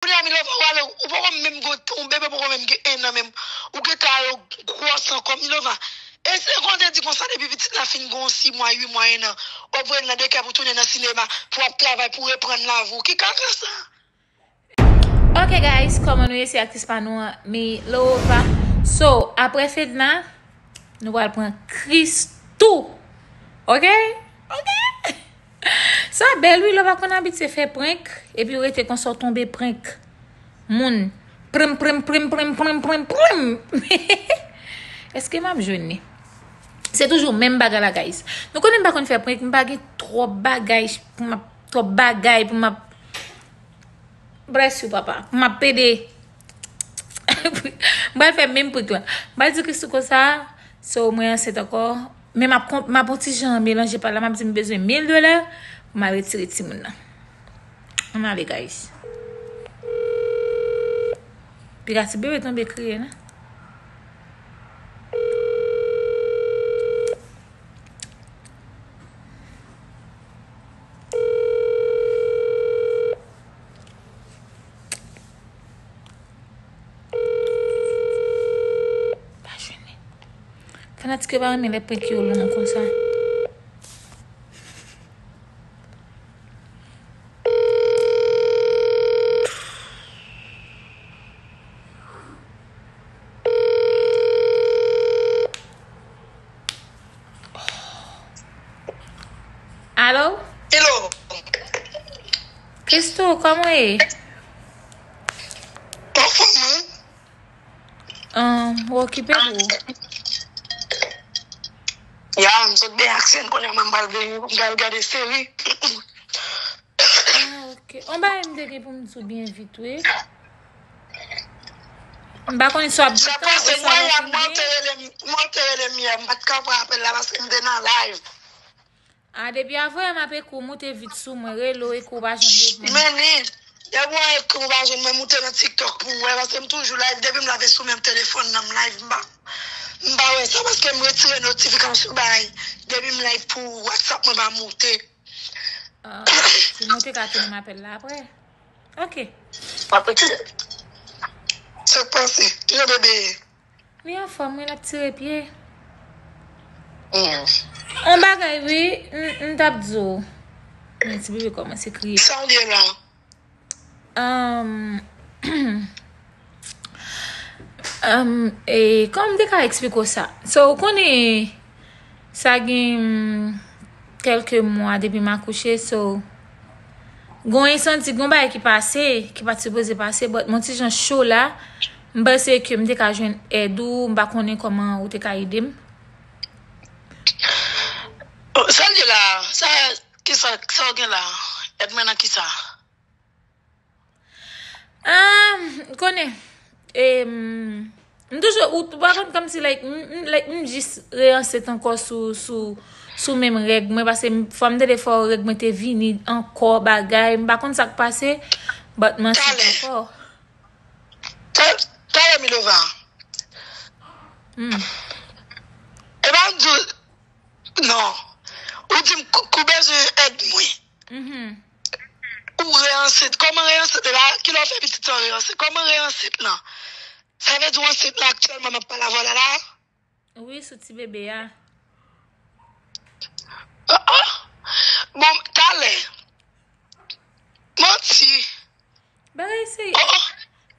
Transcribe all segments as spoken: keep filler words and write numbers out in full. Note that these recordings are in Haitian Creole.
Kounye a, Milova, w ale, ou poko menm gen, yon bebe poko menm gen en an menm. Ou gentan al gwòs ankò, Milova. E se kon te di konsa, depi pitit la fin gen yon sis mwa, uit mwa, en an, w ap voye l nan dekè pou tounen nan sinema, pou w ap travay, pou reprann lavi w. Ki kaka sa? Ok, guys, kòman nou ye? Se aktris pa nou an, Milova. So, apre Fedna, nou pral pran Christoo. Ok? Ok? Sa bèl, wi, lè w pa konn abitye fè prank, epi w rete konsa, w tonbe prank moun. Prim, prim, prim, prim, prim, prim, prim. Èske m ap jwenn li? Se toujou menm bagay la, guys. Nou konnen m pa konn fè prank, m pa gen twòp bagay pou m ap, twòp bagay pou m ap Bless you, papa. M ap pede. M pral fè menm prank la. M pral di Christoo konsa, so mwen ansent ankò. Men m ap, m ap yon ti jan melanje pa la, m ap di m bezwen mil dola pou m al retire timoun nan. Ann ale, guys. Piga ti bebe tonbe kriye, non? Pa jwenn li. Fanatik yo pa renmen lè prank yo long konsa. Alo? Hello. Christoo, kòman w ye? Anfòm, wi. Ahn, w okipe tou? Ya, m sot de aksyon, kounye a m pral vini pou m al gade seri. Ah, ok. On bagay m te gen pou m di w byen vit, wi. M pa konnen si w ap di tan ou si w ap fini. Mwen te rele m, mwen te rele m yè, m pa t ka pran apèl la paske m te nan live. Ah, depi avanyè m ap ekri w, moute vit sou mwen, rele w, ekri w pa janm reponn. Men li, depi w ekri w pa jwenn mwen, moute nan TikTok pou w wè, paske m toujou live, depi m lave sou menm telefòn nan, m live, m pa, m pa wè sa, paske m retire notifikasyon bay, depi m live pou WhatsApp mwen pa moute. Ah, si mwen te ka tounen m apèl la apre. Ok. Apre ki? Sa k pase? Kijan bebe ye? Li anfòm, wi, l ap tire pye. Mm. On bagay, wi, m, m t ap di w. Men ti bebe kòmanse kriye. Sa w ye la? Ahn, ahn, e, kòman m te ka eksplike w sa? So, ou konnen, sa gen, mm, kèlke mwa depi m akouche, so, gon yon santi, gon bagay ki pase, ki pa t sipoze pase, but m yon ti jan cho la, m panse ke m te ka jwenn èd ou, m pa konnen kòman ou te ka ede m. Oh, sa l ye la? Sa, kisa, sa w gen la? Èd mwen nan kisa? Ah, konnen, em, m toujou, ou, ou pa konn kòmsi, like, m, m, like, m jis reyansent ankò sou, sou, sou menm règ mwen, paske m, fò m tande fò règ mwen te vini ankò, bagay, m pa konn sa k pase, but m ansent ankò. Talè, ta-, talè, Milova. Hmm. E pa m di w, non. Ou di m kou, kou bezwen èd mwen. Mhm. Ou reyansent. Kòman reyansent la? Kilè w fè pitit sa w reyansent? Kòman reyansent lan? Sa vle di w ansent la aktyèlman m ap pale avè w la la? Wi, sou ti bebe a. Ah, ah. Bon, talè. Manti. Bagay serye. Oh, oh.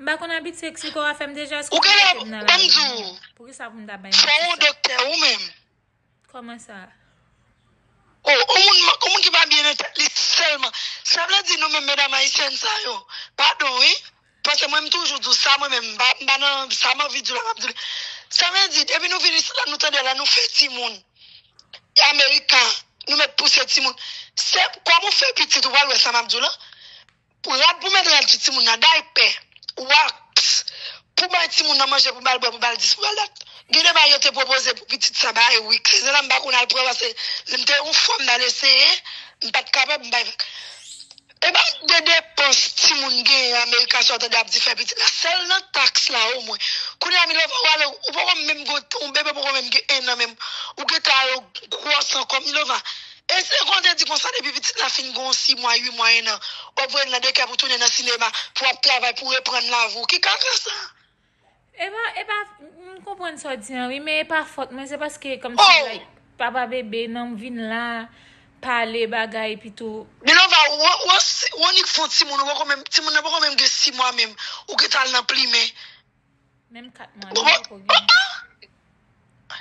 M pa konn abitye eksplike w afè m deja, èske w mete m nan la? Ou genlè, ban m di w. Poukisa pou m ta bay manti sa? Fò w yon doktè ou menm. Kòman sa? Oh, yon moun, yon moun ki pa byen nan tèt li sèlman. Sa vle di nou menm medam ayisyèn sa yo. Padon, wi. Paske mwen, m toujou di w sa, mwen menm, m pa, m pa nan sa m anvi di w la, m ap di w li. Sa vle di, depi nou vin isit la, nou tande la, nou fè timoun. Amerika, nou mèt pouse timoun. Se kòm ou fè pitit, ou pral wè sa m ap di w la. Rad pou mete rad sou timoun nan, daypè, wax, pou bay timoun nan manje, pou ba l bwè, pou ba l dis, pou ba l dat. Gen de bagay yo te pwopoze pou pitit sa bay, wi. Krenn la, m pa konn al pran, paske lè m te yon fwa m t al eseye, m pa t kapab, m bay. E pa de depans timoun genyen Amerika sa w tande ap di fè pitit la, sèl nan taks la omwen. Kounye a, Milova, w ale, ou poko menm gen, yon bebe poko menm gen en an menm. Ou gentan al gwòs ankò, Milova. E se kon te di konsa depi pitit la fin gon sis mwa, uit mwa, en an, w ap voye l nan dekè pou tounen nan sinema, pou w ap travay, pou reprann lavi w. Ki kaka sa? E pa, e pa, m konprann sa w di an, wi, men e pa fòt mwen, se paske kòmsi, like, papa bebe, nan m vin la, pale bagay, epi tou. Milova, ou, ou, ou annik fon timoun, ou poko menm, timoun nan poko menm gen sis mwa menm, ou gentan al nan plimen. Menm kat mwa, li poko gen.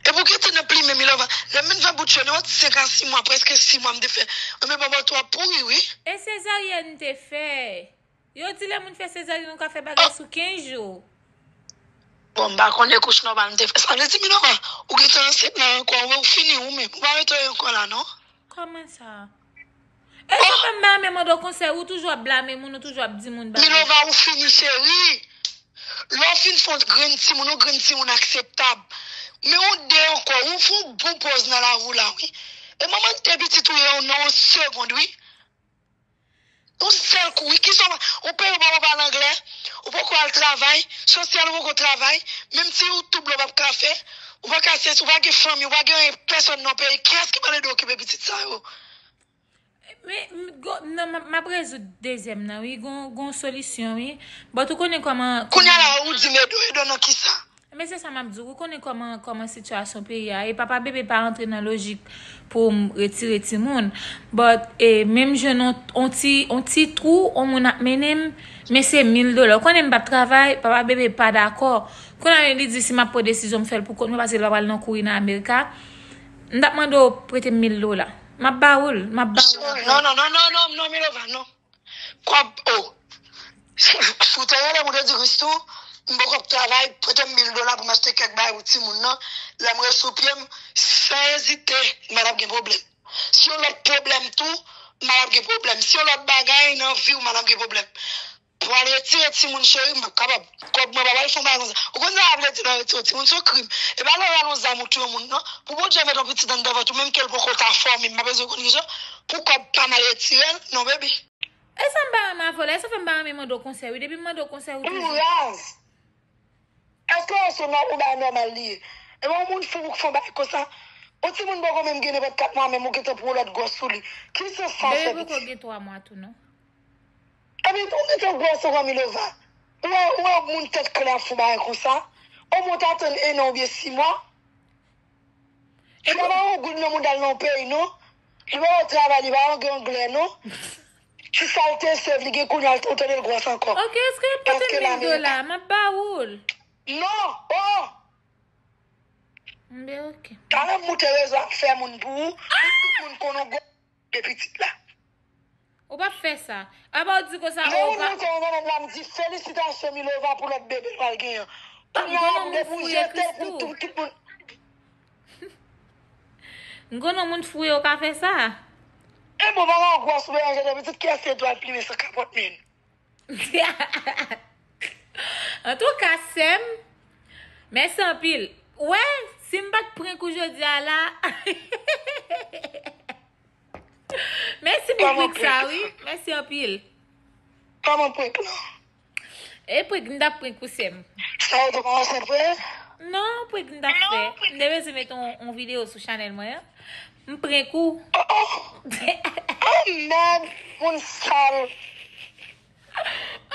Epi w gentan nan plimen, Milova. Lè m vin fè bout chè, li wè senk a sis mwa, prèske sis mwa m te fè. Anben, bòbòt ou ap pouri, wi. E sezaryèn m te fè. Yo di lè moun fè sezaryèn, ou ka fè bagay sou kenz jou. Bon, m pa konnen kouch nòmal m te fè. Sa vle di, Milova, ou gentan ansent la ankò, ou fini ou menm. Ou pa retire ankò la, non? Kòman sa? E sa fè m pa renmen mande w konsèy, ou toujou ap blame moun, ou toujou ap di moun bagay. Milova, ou fini, cheri. Lè w fin fè yon grenn timoun, yon grenn timoun akseptab. Men yon de ankò, ou fè yon bon pòz nan lavi w la, wi. E manman de pitit ou ye nan yon segond, wi. Yon sèl kou, wi. Kisa w, yon peyi w poko pale anglè, ou poko al travay, sosyal ou poko travay, menm ti YouTube la w p ap ka fè, ou pa ka se, ou pa gen fanmi, ou pa gen pèsòn nan peyi, kiyès ki pral ede w okipe pitit sa yo? Men, m, go, nan, m, m ap rezoud dezyèm nan, wi, gon, gon solisyon, wi. But ou konnen kòman, kounye a la, ou di m ede w, ede w nan kisa? Men se sa m ap di w, ou konnen kòman, kòman sitiyasyon peyi a ye. Papa bebe pa rantre nan lojik pou m retire timoun. But, e, menm jwenn on, on ti, on ti twou, on moun ap mennen m, men se mil dola. Ou konnen m p ap travay, papa bebe pa dakò. Kounye a li di si m ap pran desizyon m fè l pou kont mwen, paske l pa pral nan kouri nan Amerika. M t ap mande w prete m mil dola. M ap ba ou l, m ap ba ou l ankò. Non, non, non, non, non, non, Milova, non. Kòb, oh. Si w te rele m, ou te di, Christoo, m poko ap travay, prete m mil dola pou m achte kèk bagay pou timoun nan. Lè m ret sou pye m, san ezite, m pa t ap gen pwoblèm. Si yon lòt pwoblèm tou, m pa t ap gen pwoblèm. Si yon lòt bagay nan vi w, m pa t ap gen pwoblèm. Pou al retire timoun, cheri, m p ap kapab. Kòb mwen pa pral fè yon bagay konsa. Ou konn sa sa vle di nan retire timoun, se yon krim. E pa lè w al yon zam ou touye yon moun, non. Pou Bondye met yon pitit anndan vant ou, menm ke l poko ta fòme, m pa bezwen konn kijan, pou kòb pa m al retire l, non, baby. E sa m pa renmen avè w la, e sa fè m pa renmen mande w konsèy, wi. Depi m mande w konsèy, ou toujou. Raz! Èske w sou nò-, ou bay nòmal li ye? E yon moun fou pou k fè yon bagay konsa? Yon timoun poko menm gen nenpòt kat mwa, menm ou gentan pran yon lòt gwòs sou li. Ki sans sa fè, pitit? Bebe poko gen twa mwa tou, non. Epi, ou gentan gwòs ankò, Milova. Ou wè, ou wè moun tèt klè ap fè yon bagay konsa? Omwen w ta tann en an oubyen sis mwa. Li pa ba yon goud nan mouda l nan yon peyi, non. Li pa wè travay, li pa wè gen anglè, non. Ti sa l te sèv, li gen kounye a, ou tande l gwòs ankò. Ok, èske w pote m mil dola? M ap ba ou l. Non, oh! Mbe ok. Talè m moute rezo ap fè moun pou ou, pou tout moun konn ou gwòs de pitit la. Ou p ap fè sa. Apa w di konsa, oh, ou pa. Lè moun moute yon nènèt la, m di, felisitasyon Milova pou lòt bebe l pral genyen. Kounye a, depi w jete l pou tout, tout moun. M konn yon moun fou, ou ka fè sa. E bon, manman gwòs ou, Beyanje de pitit, kiyès se dwa l plimen san kapòt menm? Antouka, sè m, mèsi anpil. Ou wè, si m pa t prank ou jodi a la, mèsi pou prank sa, wi. Mèsi anpil. Kòman prank lan? E prank, m t ap prank ou, sè m. Sa yo te pa ansent vre? Non, prank m t ap fè. M te bezwen met yon, yon videyo sou chanèl mwen an. M prank ou. Oh, oh. Oh, mèd, moun sal.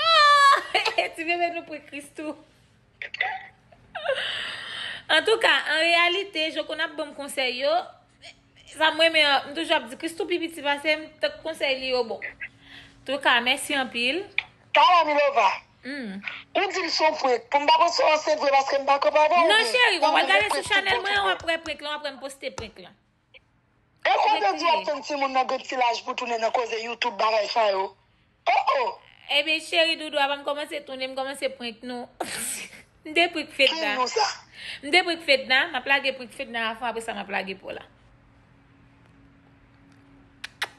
Oh, ti bebe nou prank Christoo. Antouka, an reyalite, jan w konn ap ban m konsèy yo, sa m renmen an, m toujou ap di, Christoo pi piti pase m, tank konsèy li yo bon. Antouka, mèsi anpil. Talè Milova. Hmm. Ou di l se yon prank. Pou m pa panse w ansent vre paske m pa kanpe avè w. Non, cheri, w ap gade sou chanèl mwen, w ap wè prank lan, w ap wè m poste prank lan. E kote di w ap tann timoun nan gen ti laj pou tounen nan koze YouTube bagay sa yo? Oh, oh! Ebyen, cheri doudou, avan m kòmanse tounen, m kòmanse prank nou. M te prank Fedna. Ki nou sa? M te prank Fedna, m ap lage prank Fedna avan, apre sa m ap lage pou w la.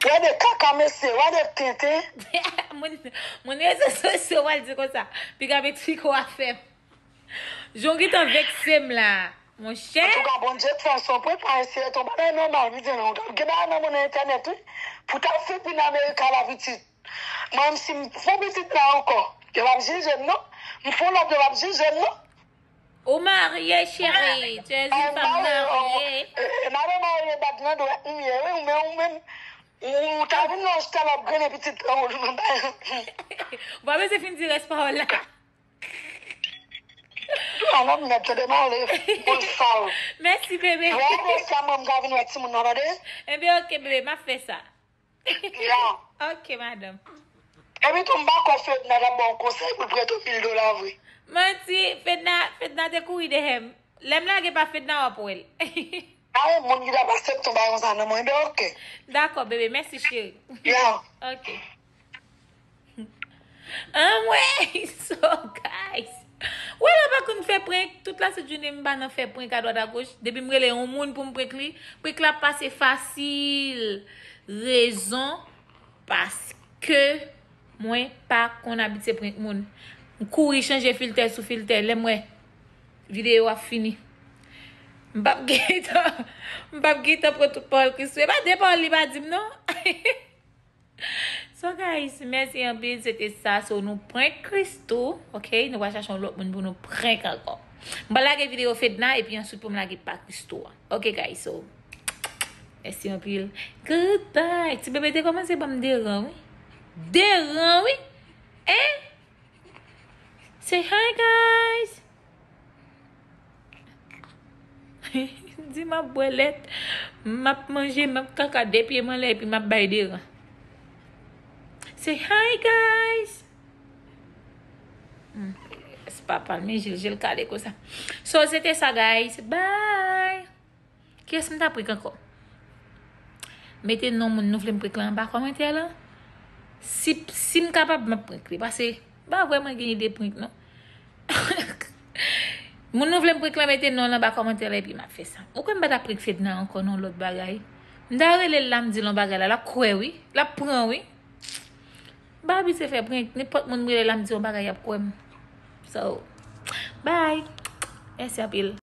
Wè de kaka, mesye, wè de tenten. Moun, moun rezo sosyo, w al di konsa. Piga m eksplike w afè m. Jan w gentan vekse m la, monchè. Antouka, Bondye fè w se yon prank, pa eseye tonbe nan nòmal, wi, di non, gen bagay nan moun nan entènèt, wi. Pou ta fè vin Amerika la, pitit. Mwen menm, si m fè pitit la ankò, yo p ap jije m, non. M fè lòt, yo p ap jije m, non. Ou marye, cheri. Tu es une femme mariée. Mare marye bat nan dwèt m ye wi, ou menm ou menm. Ou ta vin nan salòp grennen pitit lan ou jwenn bay. Ou pa bezwen fin di rès pawòl la. Anon mèt tande male. Moun sal. Mèsi bebe. Wè de sa mwen m ka vin wè timoun nan tande. Enben ok bebe, m ap fè sa. Ya. Ok madanm. Epi tou m pa kwè Fedna t ap ba w konsèy pou l prete w mil dola vre. Manti, Fedna, Fedna te kouri dèyè m. Lè m lage pa Fedna w ap wè l. Aye moun ki t ap aksepte yon bagay konsa nan mwen. Enben ok. Dakò bebe, mèsi cheri. Ya. Ok. Anmwey, so guys. Wè la pa konn fè prank, tout la sèt jounen m pa nan fè prank adwat agoch. Depi m rele yon moun pou m prank li, prank la pase fasil. Rezon, paske mwen pa konn abitye prank moun. M kouri chanje filtè sou filtè, lè m wè videyo a fini. M p ap gentan, m p ap gentan pran tout pawòl Christoo. E pa de pawòl li pa di m non. So guys, mèsi anpil, se te sa. So nou prank Christoo, ok? Nou pral chache yon lòt moun pou nou prank ankò. M pral lage videyo Fedna epi answit pou m lage pa Christoo an. Ok guys, so mèsi anpil. Goodbye. Ti bebe te kòmanse ban m deran wi. Deran wi. Hein? Say hi guys. Di m ap bwè lèt, m ap manje, m ap kaka de pye m anlè epi m ap bay deran. Say hi guys. Hmm. Se pa pal men jil jil kale konsa. So se te sa guys. Bye. Kiyès m ta prank ankò? Mete non moun nou vle m prank la anba kòmantè la. Si, si m kapab m ap prank li. Paske m pa vrèman gen ide prank non. Moun nou vle m prank la mete non l anba kòmantè la epi m ap fè sa. Ou kwè m pa ta prank Fedna ankò nan yon lòt bagay? M ta rele l la m di l yon bagay la, l ap kwè wi. L ap pran wi. M pa abitye fè prank, nenpòt moun m rele la m di yon bagay y ap kwè m. So, bye. Mèsi anpil.